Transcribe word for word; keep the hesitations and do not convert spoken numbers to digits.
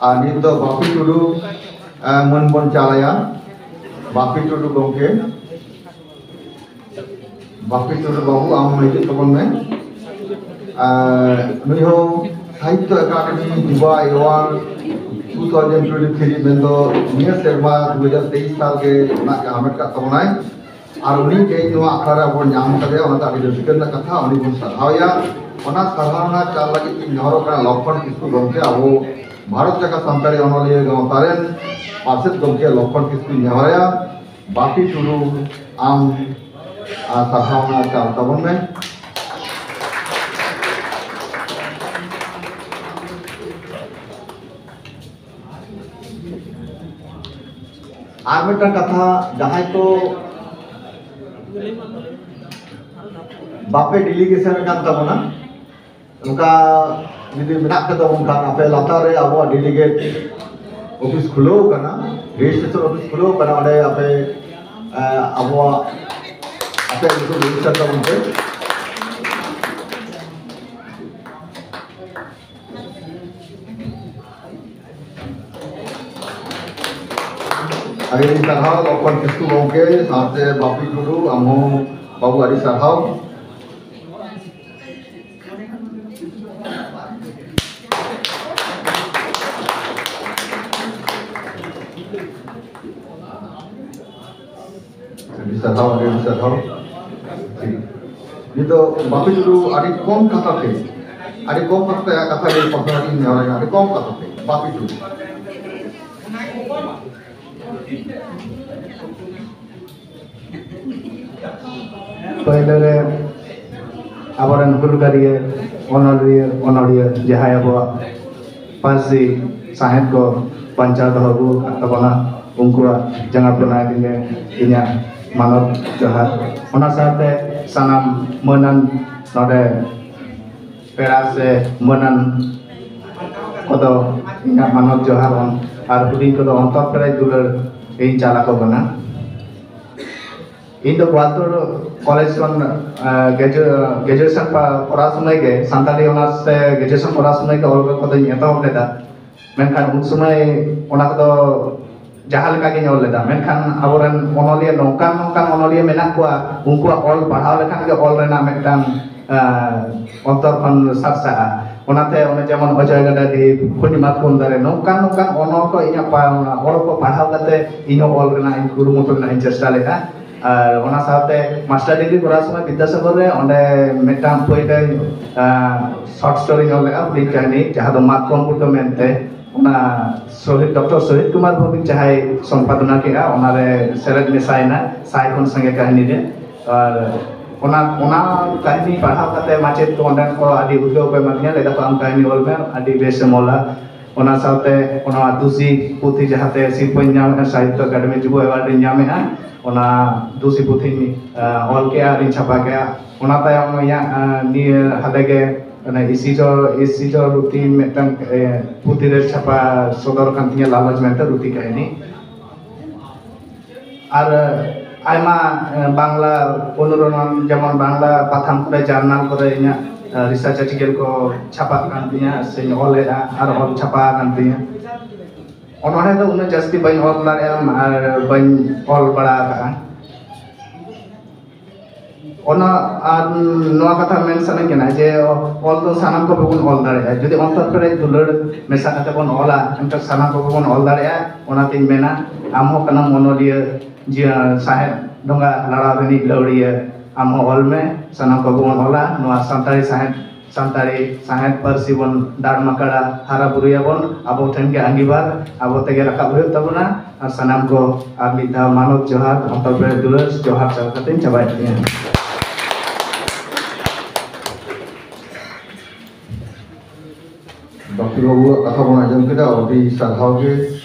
ᱟᱨ ᱱᱤᱛ ᱫᱚ ᱵᱟᱯᱤ ᱴᱩᱰᱩ, ᱮ, ᱢᱟᱹᱱ ᱵᱚᱱ ᱪᱟᱞ ᱟᱭᱟ᱾ ᱵᱟᱯᱤ ᱴᱩᱰᱩ ᱜᱚᱢᱠᱮ, ᱵᱟᱯᱤ ᱴᱩᱰᱩ ᱵᱟᱹᱵᱩ, ᱟᱢ ᱦᱤᱡᱩᱜ ᱛᱟᱵᱚᱱ ᱢᱮ᱾ ᱟᱨ ᱱᱩᱭ ᱦᱚᱸ ᱥᱟᱦᱤᱛᱛᱚ ᱮᱠᱟᱰᱮᱢᱤ ᱡᱩᱵᱟ award two thousand twenty three, ᱢᱮᱱᱫᱚ ᱱᱤᱭᱟᱹ ᱥᱮᱨᱢᱟ ᱫᱩ ᱦᱟᱡᱟᱨ ᱛᱮᱭᱤᱥ ᱥᱟᱞ ᱜᱮ ᱱᱟᱜ ᱮ ᱦᱟᱢᱮᱴ ᱠᱟᱜ ᱛᱟᱵᱚᱱᱟᱭ᱾ ᱟᱨ ᱩᱱᱤ ᱛᱮᱦᱮᱧ ᱱᱚᱣᱟ ᱟᱠᱷᱲᱟ ᱨᱮ ᱟᱵᱚ ᱧᱟᱢ ᱠᱟᱫᱮᱭᱟ, ᱚᱱᱟᱛᱮ ᱟᱹᱰᱤ ᱨᱟᱹᱥᱠᱟᱹ ᱨᱮᱱᱟᱜ ᱠᱟᱛᱷᱟ, ᱩᱱᱤ ᱵᱚᱱ ᱥᱟᱨᱦᱟᱣᱮᱭᱟ᱾ ᱚᱱᱟ ᱥᱟᱨᱦᱟᱣ ᱨᱮᱱᱟᱜ ᱪᱟᱞ ᱞᱟᱹᱜᱤᱫ ᱤᱧ ᱱᱮᱦᱚᱨᱚᱜ ᱠᱟᱱᱟ ᱞᱚᱠᱠᱷᱚᱱ ᱠᱤᱥᱠᱩ ᱜᱚᱢᱠᱮ, ᱟᱵᱚ ᱵᱷᱟᱨᱚᱛ ᱡᱟᱠᱟᱛ ᱥᱟᱱᱛᱟᱲᱤ ᱚᱱᱚᱞᱤᱭᱟᱹ ᱜᱟᱶᱛᱟ ᱨᱮᱱ ᱯᱟᱨᱥᱮᱛ ᱜᱚᱢᱠᱮ ᱞᱚᱠᱠᱷᱚᱱ ᱠᱤᱥᱠᱩᱧ ᱱᱮᱦᱚᱨᱟᱭᱟ, ᱵᱟᱯᱤ ᱴᱩᱰᱩ, ᱟᱢ, ᱟᱨ ᱥᱟᱨᱦᱟᱣ ᱨᱮᱱᱟᱜ ᱪᱟᱞ ᱛᱟᱵᱚᱱ ᱢᱮ᱾ ᱟᱨ ᱢᱤᱫᱴᱟᱝ ᱠᱟᱛᱷᱟ, ᱡᱟᱦᱟᱸᱭ ᱠᱚ ᱵᱟᱯᱮ ᱰᱮᱞᱤᱜᱮᱥᱚᱱ ᱟᱠᱟᱱ ᱛᱟᱵᱚᱱᱟ, ᱚᱱᱠᱟ ᱡᱩᱫᱤ ᱢᱮᱱᱟᱜ ᱯᱮ ᱛᱟᱵᱚᱱ ᱠᱷᱟᱱ, ᱟᱯᱮ ᱞᱟᱛᱟᱨ ᱨᱮ ᱟᱵᱚᱣᱟᱜ ᱰᱮᱞᱤᱜᱮᱴ ᱚᱯᱷᱤᱥ ᱠᱷᱩᱞᱟᱹᱣ ᱠᱟᱱᱟ, ᱨᱮᱡᱤᱥᱴᱨᱮᱥᱚᱱ ᱚᱯᱷᱤᱥ ᱠᱷᱩᱞᱟᱹᱣ ᱠᱟᱱᱟ, ᱚᱸᱰᱮ ᱟᱯᱮ, ᱮ, ᱟᱵᱚᱣᱟᱜ, ᱟᱯᱮ ᱧᱩᱛᱩᱢ ᱨᱮᱡᱤᱥᱴᱟᱨ ᱛᱟᱵᱚᱱ ᱯᱮ᱾ ᱟᱹᱰᱤ ᱟᱹᱰᱤ ᱥᱟᱨᱦᱟᱣ ᱞᱚᱠᱠᱷᱚᱱ ᱠᱤᱥᱠᱩ ᱜᱚᱢᱠᱮ, ᱥᱟᱶᱛᱮ ᱵᱟᱯᱤ ᱴᱩᱰᱩ, ᱟᱢ ᱦᱚᱸ ᱵᱟᱹᱵᱩ ᱟᱹᱰᱤ ᱥᱟᱨᱦᱟᱣ᱾ ᱟᱹᱰᱤ ᱥᱟᱨᱦᱟᱣ, ᱟᱹᱰᱤ ᱟᱹᱰᱤ ᱥᱟᱨᱦᱟᱣ᱾ ᱴᱷᱤᱠ᱾ ᱱᱤᱛᱚᱜ ᱵᱟᱯᱤ ᱴᱩᱰᱩ ᱟᱹᱰᱤ ᱠᱚᱢ ᱠᱟᱛᱷᱟ ᱛᱮ, ᱟᱹᱰᱤ ᱠᱚᱢ ᱠᱟᱛᱷᱟ ᱛᱮ ᱟᱭᱟᱜ ᱠᱟᱛᱷᱟ ᱞᱟᱹᱭ ᱯᱟᱥᱱᱟᱣ ᱤᱧ ᱱᱮᱦᱚᱨᱟᱭᱟ, ᱟᱹᱰᱤ ᱠᱚᱢ ᱠᱟᱛᱷᱟ ᱛᱮ, ᱵᱟᱯᱤ ᱴᱩᱰᱩ᱾ ᱯᱳᱭᱞᱳ ᱨᱮ ᱟᱵᱚᱨᱮᱱ ᱦᱩᱞᱜᱟᱹᱨᱤᱭᱟᱹ, ᱚᱱᱚᱞᱤᱭᱟᱹ, ᱚᱱᱚᱞᱤᱭᱟᱹ, ᱡᱟᱦᱟᱸᱭ ᱟᱵᱚᱣᱟᱜ ᱯᱟᱹᱨᱥᱤ ᱥᱟᱶᱦᱮᱫ ᱠᱚ ᱵᱟᱧᱪᱟᱣ ᱫᱚᱦᱚ ᱟᱹᱜᱩ ᱟᱠᱟᱫ ᱛᱟᱵᱚᱱᱟ, ᱩᱱᱠᱩᱣᱟᱜ ᱡᱟᱸᱜᱟ ᱯᱨᱚᱱᱟᱭ ᱨᱮ ᱤᱧᱟᱹᱜ ᱢᱟᱱᱚᱛ ᱡᱚᱦᱟᱨ᱾ ᱚᱱᱟ ᱥᱟᱶᱛᱮ ᱥᱟᱱᱟᱢ ᱢᱟᱹᱱᱟᱱ ᱱᱚᱰᱮ ᱯᱮᱲᱟ ᱥᱮ ᱢᱟᱹᱱᱟᱱ ᱠᱚᱫᱚ ᱤᱧᱟᱹᱜ ᱢᱟᱱᱚᱛ ᱡᱚᱦᱟᱨ ᱟᱨ ᱦᱩᱰᱤᱧ ᱠᱚᱫᱚ ᱚᱱᱛᱚᱨ ᱯᱮᱨᱮᱡ ᱫᱩᱞᱟᱹᱲ ᱤᱧ ᱪᱟᱞ ᱟᱠᱚ ᱠᱟᱱᱟ᱾ ᱤᱧ ᱫᱚ ᱜᱳᱣᱟᱞᱛᱳᱲ ᱠᱚᱞᱮᱡᱽ ᱠᱷᱚᱱ, ᱟᱸ, ᱜᱨᱮᱡᱩ-, ᱜᱨᱮᱡᱩᱭᱮᱥᱚᱱ ᱯᱟ-, ᱠᱚᱨᱟᱣ ᱥᱚᱢᱚᱭ ᱜᱮ, ᱥᱟᱱᱛᱟᱲᱤ ᱚᱱᱟᱨᱥ ᱛᱮ ᱜᱨᱮᱡᱩᱭᱮᱥᱚᱱ ᱠᱚᱨᱟᱣ ᱥᱚᱢᱚᱭ ᱜᱮ ᱚᱞ ᱠᱚᱫᱚᱧ ᱮᱛᱚᱦᱚᱵ ᱞᱮᱫᱟ᱾ ᱢᱮᱱᱠᱷᱟᱱ ᱩᱱ ᱥᱚᱢᱚᱭ ᱚᱱᱟ ᱠᱚᱫᱚ ᱡᱟᱦᱟᱸ ᱞᱮᱠᱟ ᱜᱤᱧ ᱚᱞ ᱞᱮᱫᱟ, ᱢᱮᱱᱠᱷᱟᱱ ᱟᱵᱚᱨᱮᱱ ᱚᱱᱚᱞᱤᱭᱟᱹ ᱱᱚᱝᱠᱟᱱ ᱱᱚᱝᱠᱟᱱ ᱚᱱᱚᱞᱤᱭᱟᱹ ᱢᱮᱱᱟᱜ ᱠᱚᱣᱟ, ᱩᱱᱠᱩᱣᱟᱜ ᱚᱞ ᱯᱟᱲᱦᱟᱣ ᱞᱮᱠᱷᱟᱱ ᱜᱮ ᱚᱞ ᱨᱮᱱᱟᱜ ᱢᱤᱫᱴᱟᱝ ᱟᱸ, ᱚᱱᱛᱚᱨ ᱠᱷᱚᱱ ᱥᱟᱨᱥᱟᱜᱼᱟ᱾ ᱚᱱᱟᱛᱮ ᱚᱱᱮ ᱡᱮᱢᱚᱱ ᱚᱡᱚᱭ ᱜᱟᱰᱟ ᱰᱷᱤᱯ, ᱠᱷᱩᱸᱴ ᱢᱟᱛᱠᱚᱢ ᱫᱟᱨᱮ, ᱱᱚᱝᱠᱟᱱ ᱱᱚᱝᱠᱟᱱ ᱚᱱᱚᱞ ᱠᱚ ᱤᱧᱟᱹᱜ ᱯᱟ-, ᱚᱱᱟ ᱚᱞ ᱠᱚ ᱯᱟᱲᱦᱟᱣ ᱠᱟᱛᱮ ᱤᱧᱦᱚᱸ ᱚᱞ ᱨᱮᱱᱟᱜ ᱤᱧ ᱠᱩᱨᱩᱢᱩᱴᱩ ᱨᱮᱱᱟᱜ ᱤᱧ ᱪᱮᱥᱴᱟ ᱞᱮᱫᱼᱟ᱾ ᱟᱨ ᱚᱱᱟ ᱥᱟᱶᱛᱮ ᱢᱟᱥᱴᱟᱨ ᱰᱤᱜᱽᱨᱤ ᱠᱚᱨᱟᱣ ᱥᱚᱢᱚᱭ ᱵᱤᱫᱽᱫᱟᱥᱟᱜᱚᱨ ᱨᱮ ᱚᱸᱰᱮ ᱢᱤᱫᱴᱟᱝ ᱯᱳᱭᱞᱳ ᱥᱚᱨᱴ ᱥᱴᱳᱨᱤᱧ ᱚᱞ ᱞᱮᱫᱼᱟ, ᱦᱩᱰᱤᱧ ᱠᱟᱹᱦᱱᱤ, ᱡᱟᱦᱟᱸ ᱫᱚ ᱢᱟᱛᱠᱚᱢ ᱵᱩᱴᱟᱹ ᱢᱮᱱᱛᱮ᱾ ᱚᱱᱟ ᱥᱚᱦᱤᱫ, ᱰᱚᱠᱴᱚᱨ ᱥᱚᱦᱤᱫ ᱠᱩᱢᱟᱨ ᱵᱷᱳᱣᱢᱤᱠ ᱡᱟᱦᱟᱸᱭ ᱥᱚᱢᱯᱟᱫᱚᱱᱟ ᱠᱮᱫᱼᱟ, ᱚᱱᱟᱨᱮ ᱥᱮᱞᱮᱫ ᱢᱮᱥᱟᱭᱮᱱᱟ ᱥᱟᱭ ᱠᱷᱚᱱ ᱥᱟᱸᱜᱮ ᱠᱟᱹᱦᱱᱤ ᱨᱮ᱾ ᱟᱨ ᱚᱱᱟ, ᱚᱱᱟ ᱠᱟᱹᱦᱱᱤ ᱯᱟᱲᱦᱟᱣ ᱠᱟᱛᱮ ᱢᱟᱪᱮᱫ ᱠᱚ ᱚᱸᱰᱮᱱ ᱠᱚ ᱟᱹᱰᱤ ᱩᱫᱽᱜᱟᱹᱣ ᱠᱚ ᱮᱢᱟ ᱫᱤᱧᱟ, ᱞᱟᱹᱭ ᱫᱟᱠᱚ, "ᱟᱢ ᱠᱟᱹᱦᱱᱤ ᱚᱞ ᱢᱮ, ᱟᱹᱰᱤ ᱵᱮᱥᱮᱢ ᱚᱞᱟ᱾" ᱚᱱᱟ ᱥᱟᱶᱛᱮ ᱚᱱᱟ ᱫᱩᱥᱤ ᱯᱩᱛᱷᱤ ᱡᱟᱦᱟᱸᱛᱮ ᱥᱤᱨᱯᱟᱹᱧ ᱧᱟᱢᱮᱫᱼᱟ, ᱥᱟᱦᱤᱛᱛᱚ ᱮᱠᱟᱰᱮᱢᱤ ᱡᱩᱵᱚ ᱮᱣᱟᱨᱰ ᱤᱧ ᱧᱟᱢᱮᱫᱼᱟ, ᱚᱱᱟ ᱫᱩᱥᱤ ᱯᱩᱛᱷᱤᱧ, ᱟᱸ, ᱚᱞ ᱠᱮᱫᱼᱟ ᱟᱨᱤᱧ ᱪᱷᱟᱯᱟ ᱠᱮᱫᱼᱟ᱾ ᱚᱱᱟ ᱛᱟᱭᱚᱢ ᱤᱧᱟᱹᱜ, ᱟᱸ, ᱱᱤᱭᱟᱹ ᱦᱟᱞᱮ ᱜᱮ ᱚᱱᱟ ᱤᱥᱤ ᱡᱚ, ᱤᱥᱤ ᱡᱚ ᱨᱩᱴᱤᱱ ᱢᱤᱫᱴᱟᱝ, ᱮ, ᱯᱩᱛᱷᱤ ᱨᱮ ᱪᱷᱟᱯᱟ ᱥᱚᱫᱚᱨ ᱟᱠᱟᱱ ᱛᱤᱧᱟᱹ, ᱞᱟᱞᱚᱪ ᱢᱮᱱᱛᱮ ᱨᱩᱴᱤ ᱠᱟᱹᱦᱱᱤ᱾ ᱟᱨ, ᱮ, ᱟᱭᱢᱟ, ᱮ, ᱵᱟᱝᱞᱟ ᱚᱱᱩᱨᱚᱬᱚᱱ, ᱡᱮᱢᱚᱱ ᱵᱟᱝᱞᱟ ᱯᱟᱛᱷᱟᱢ ᱠᱚᱨᱮ, ᱡᱟᱨᱱᱟᱞ ᱠᱚᱨᱮ ᱤᱧᱟᱹᱜ, ᱮ, ᱨᱤᱥᱟᱨᱪ ᱟᱨᱴᱤᱠᱮᱞ ᱠᱚ ᱪᱷᱟᱯᱟᱜ ᱠᱟᱱ ᱛᱤᱧᱟᱹ, ᱥᱮᱧ ᱚᱞᱮᱫᱼᱟ ᱟᱨ ᱚᱞ ᱪᱷᱟᱯᱟ ᱟᱠᱟᱱ ᱛᱤᱧᱟᱹ᱾ ᱚᱱᱚᱬᱦᱮ ᱫᱚ ᱩᱱᱟᱹᱜ ᱡᱟᱹᱥᱛᱤ ᱵᱟᱹᱧ ᱚᱞ ᱫᱟᱲᱮᱭᱟᱜᱼᱟ ᱟᱨ ᱵᱟᱹᱧ ᱚᱞ ᱵᱟᱲᱟ ᱟᱠᱟᱫᱼᱟ᱾ ᱚᱱᱟ, ᱟᱨ ᱱᱚᱣᱟ ᱠᱟᱛᱷᱟ ᱢᱮᱱ ᱥᱟᱱᱟᱧ ᱠᱟᱱᱟ ᱡᱮ ᱚᱞ ᱫᱚ ᱥᱟᱱᱟᱢ ᱠᱚᱜᱮ ᱵᱚᱱ ᱚᱞ ᱫᱟᱲᱮᱭᱟᱜᱼᱟ, ᱡᱩᱫᱤ ᱚᱱᱛᱚᱨ ᱯᱮᱨᱮᱡ ᱫᱩᱞᱟᱹᱲ ᱢᱮᱥᱟ ᱠᱟᱛᱮ ᱵᱚᱱ ᱚᱞᱟ, ᱮᱱᱠᱷᱟᱱ ᱥᱟᱱᱟᱢ ᱠᱚᱜᱮ ᱵᱚᱱ ᱚᱞ ᱫᱟᱲᱮᱭᱟᱜᱼᱟ᱾ ᱚᱱᱟᱛᱤᱧ ᱢᱮᱱᱟ, ᱟᱢ ᱦᱚᱸ ᱠᱟᱱᱟᱢ ᱚᱱᱚᱞᱤᱭᱟᱹ, ᱡᱤᱭᱚᱱ ᱥᱟᱦᱮᱫ ᱰᱷᱚᱸᱜᱟ ᱞᱟᱲᱟᱣ ᱨᱤᱱᱤᱡ ᱞᱟᱹᱣᱲᱤᱭᱟᱹ, ᱟᱢ ᱦᱚᱸ ᱚᱞ ᱢᱮ, ᱥᱟᱱᱟᱢ ᱠᱚᱜᱮ ᱵᱚᱱ ᱚᱞᱟ᱾ ᱱᱚᱣᱟ ᱥᱟᱱᱛᱟᱲᱤ ᱥᱟᱦᱮᱫ, ᱥᱟᱱᱛᱟᱲᱤ ᱥᱟᱦᱮᱫ ᱯᱟᱹᱨᱥᱤ ᱵᱚᱱ ᱫᱟᱲ ᱢᱟᱠᱟᱲᱟ, ᱦᱟᱨᱟ ᱵᱩᱨᱩᱭᱟᱵᱚᱱ, ᱟᱵᱚ ᱴᱷᱮᱱ ᱜᱮ ᱟᱺᱜᱤᱵᱷᱟᱨ, ᱟᱵᱚ ᱛᱮᱜᱮ ᱨᱟᱠᱟᱵ ᱦᱩᱭᱩᱜ ᱛᱟᱵᱚᱱᱟ᱾ ᱟᱨ ᱥᱟᱱᱟᱢ ᱠᱚ ᱟᱨ ᱢᱤᱫ ᱫᱷᱟᱣ ᱢᱟᱱᱚᱛ ᱡᱚᱦᱟᱨ, ᱚᱱᱛᱚᱨ ᱯᱮᱨᱮᱡ ᱫᱩᱞᱟᱹᱲ ᱡᱚᱦᱟᱨ ᱪᱟᱞ ᱠᱟᱛᱮᱧ ᱪᱟᱵᱟᱭᱮᱫ ᱛᱤᱧᱟᱹ᱾ ᱰᱚᱠᱴᱚᱨ ᱵᱟᱹᱵᱩᱣᱟᱜ ᱠᱟᱛᱷᱟ ᱵᱚᱱ ᱟᱸᱡᱚᱢ ᱠᱮᱫᱟ, ᱟᱹᱰᱤ ᱥᱟᱨᱦᱟᱣ ᱜᱮ᱾